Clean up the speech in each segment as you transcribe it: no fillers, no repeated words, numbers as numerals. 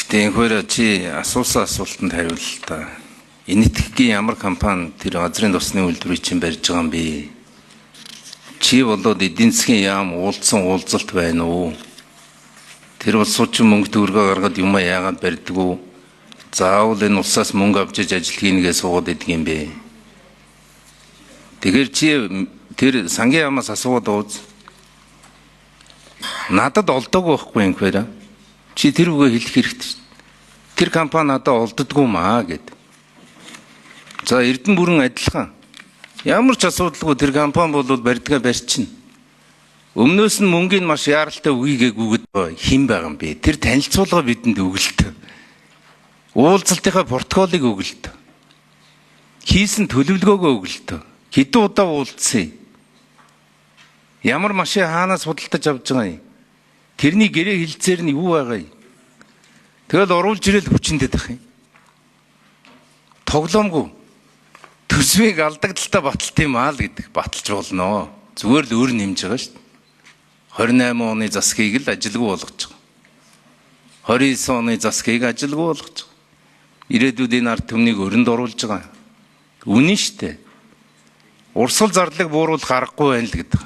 Гэтэ энхөөрэ чи асуусан асуултанд хариулъя л та. Энэтхэгийн ямар компани тэр газрын тосны үйлдвэрийг чинь барьж байгаа юм бэ? Чи болоод эдийн засгийн яам уулзсан уулзалт байна уу? Тэр улсууд чинь мөнгө төгрөгөө гаргаад юмаа яагаад барьдгүй? Заавал энэ улсаас мөнгө авч иж ажил хийнэгээ суугаад идэг юм бэ? Тэгэхээр чи тэр сангийн яамаас асуугаад ууз. Надад олдоогүй байхгүй юм хэрэг. Чи тэр үгээ хэлэх хэрэгтэй шүү. Тэр компани надад олддгүй маа гэд. За Эрдэнэ бүрэн адилхан. Ямар ч асуудалгүй тэр компани бол барьдгаа барьчихна. Өмнөөс нь мөнгийг маш яаралтай үгийгээгүйгэд хэн байгаа юм бэ? Тэр танилцуулга бидэнд өгөлт. Уулзалтынхаа протоколыг өгөлт. Хийсэн төлөвлөгөөгөө өгөлт. Хэдэн удаа уулзсан юм? Ямар машин хаанаас худалдаж авч байгаа юм? Тэрний гэрээ хилцээр нь юу байгаа юм? Тэгэл оруулж ирэл хүчиндээ тах юм. Тоглоомгүй. Төсвийг алдагдaltaа баталт юм аа л гэдэг баталж болно. Зүгээр л өөр нэмж байгаа шүү дээ. 28 оны засгийг л ажилгүй болгож байгаа. 29 оны засгийг ажилгүй болгож байгаа. Ирээдүйд энэ ард түмнийг өрөнд оруулж байгаа. Үнэн шүү дээ. Урсгал зарлаг бууруулах аргагүй байна л гэдэг.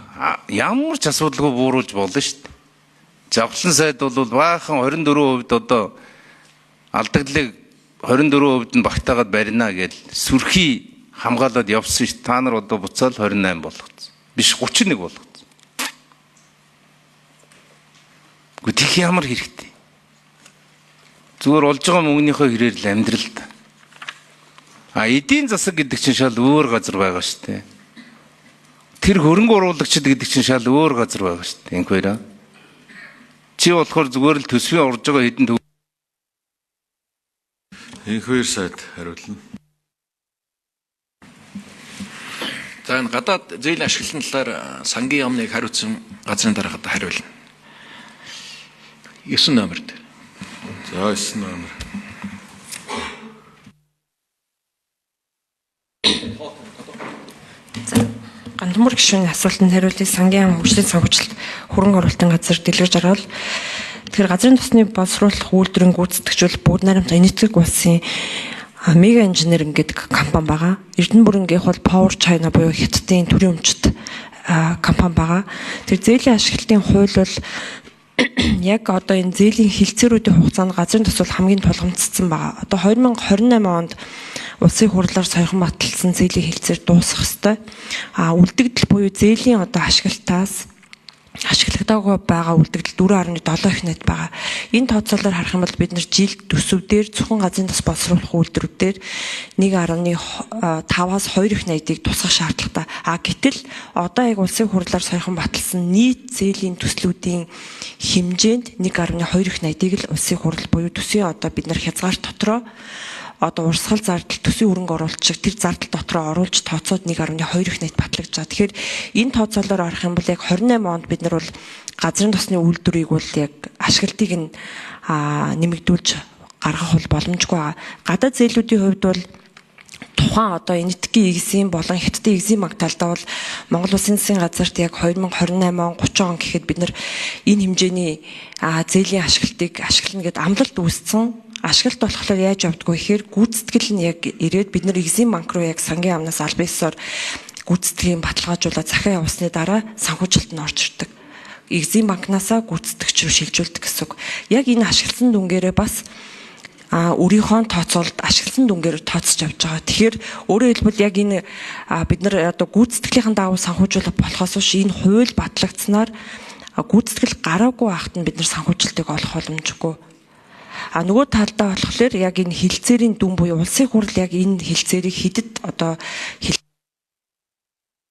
Ямар ч асуудалгүй бууруулж болно шүү дээ. Зовлон сайд бол баахан 24% одоо алдагдлыг 24% нь багтаагаад барина гэж сүрхий хамгаалаад явсан шүү дээ. Та нар одоо буцаал 28 болгоцсон. Биш 31 болгоцсон. Гэхдээ тех ямар хэрэгтэй. Зүгээр олж байгаа мөнгөнийхөө хэрээр л амьдрал та. А эдийн засаг гэдэг чинь шал өөр газар байгаа шүү дээ. Тэр хөрөнгө оруулагчид гэдэг чинь шал өөр газар байгаа шүү дээ. Инквайра. Чи болохоор зүгээр л төсвийн орж байгаа хэдэн Инхвэр сайд хариулна. За энэ гадаад зээлийн ашиглалтын талаар сангийн яамныг хариуцсан газрын дарга одоо хариулна. 9 номер дээр. За 9 номер. За Гандамур гишүүний асуултанд хариулъя. Сангийн яам хөгжлийн санхүүжилт хөрөнгө оруулалтын газар Дэлгэр Жаргал. Тэгэхээр газрын тосны боловсруулах үйлдвэрийн гүйцэтгэгч бол бүгд найрамдах Энэтхэг улсын Мега инженеринг гэдэг компани байгаа. Эрдэнэ бүрэнгийнх бол Power China буюу Хятадын төрийн өмчт компани байгаа. Тэр зээлийн ашиглалтын хууль бол яг одоо энэ зээлийн хилцээрүүдийн хугацаанд газрын тос бол хамгийн тулгамдсан байгаа. Одоо 2028 онд улсын хурлаар саяхан баталсан зээлийн хилцээр дуусах ёстой. А үлдэгдэл буюу зээлийн одоо ашиглалтаас ашиглагдаагүй байгаа үлдэгдэл 4.7 их найт байгаа. Энэ тооцоолоор харах юм бол бид нар жилд төсөв дээр зөвхөн газрын тос боловсруулах үйлдвэрүүдээр 1.5-аас 2 их найдыг тусгах шаардлагатай. А гэтэл одоо яг улсын хурлаар саяхан баталсан нийт зээлийн төслүүдийн хэмжээнд 1.2 их найдыг л улсын хурал буюу төсвийн одоо бид нар хязгаар дотроо одоо урсгал зардал төсвийн хөрөнгө оруулалт шиг тэр зардал дотроо оруулж тооцоод 1.2 их найт батлагдж байгаа. Тэгэхээр энэ тооцоолоор орох юм бол яг 28 онд бид нар бол газрын тосны үйлдвэрийг бол яг ашиглалтыг нь нэмэгдүүлж гаргах бол боломжгүй байгаа. Гадаад зээлүүдийн хувьд бол тухайн одоо Энэтхэгийн Exim болон Хятадын Exim банк талдаа бол Монгол Улсын засгийн газарт яг 2028 он 30 он гэхэд бид нар энэ хэмжээний зээлийн ашиглалтыг ашиглана гэд амлалт үүссэн. Ашиглалт болохоор яаж явдггүй гэхээр гүйцэтгэл нь яг ирээд бид нар Exim банк руу яг сангийн яамнаас аль биесээр гүйцэтгэлийн баталгаажуулаад захиа явуулсны дараа санхүүжилт нь орж ирдэг. Exim банкнасаа гүйцэтгэгч рүү шилжүүлдэг гэсэн үг. Яг энэ ашигласан дүнгээрээ бас өөрийнхөө тооцоолд ашигласан дүнгээр тооцож авч байгаа. Тэгэхээр өөрөөр хэлбэл яг энэ бид нар одоо гүйцэтгэлийн дагуу санхүүжүүлэх болохоос биш энэ хууль батлагдсанаар гүйцэтгэл гараагүй байхад нь бид нар санхүүжилтийг олох боломжгүй. А нөгөө талдаа болохоор яг энэ хилцээрийн дүн буюу улсын хурал яг энэ хилцээрийг хэдэд одоо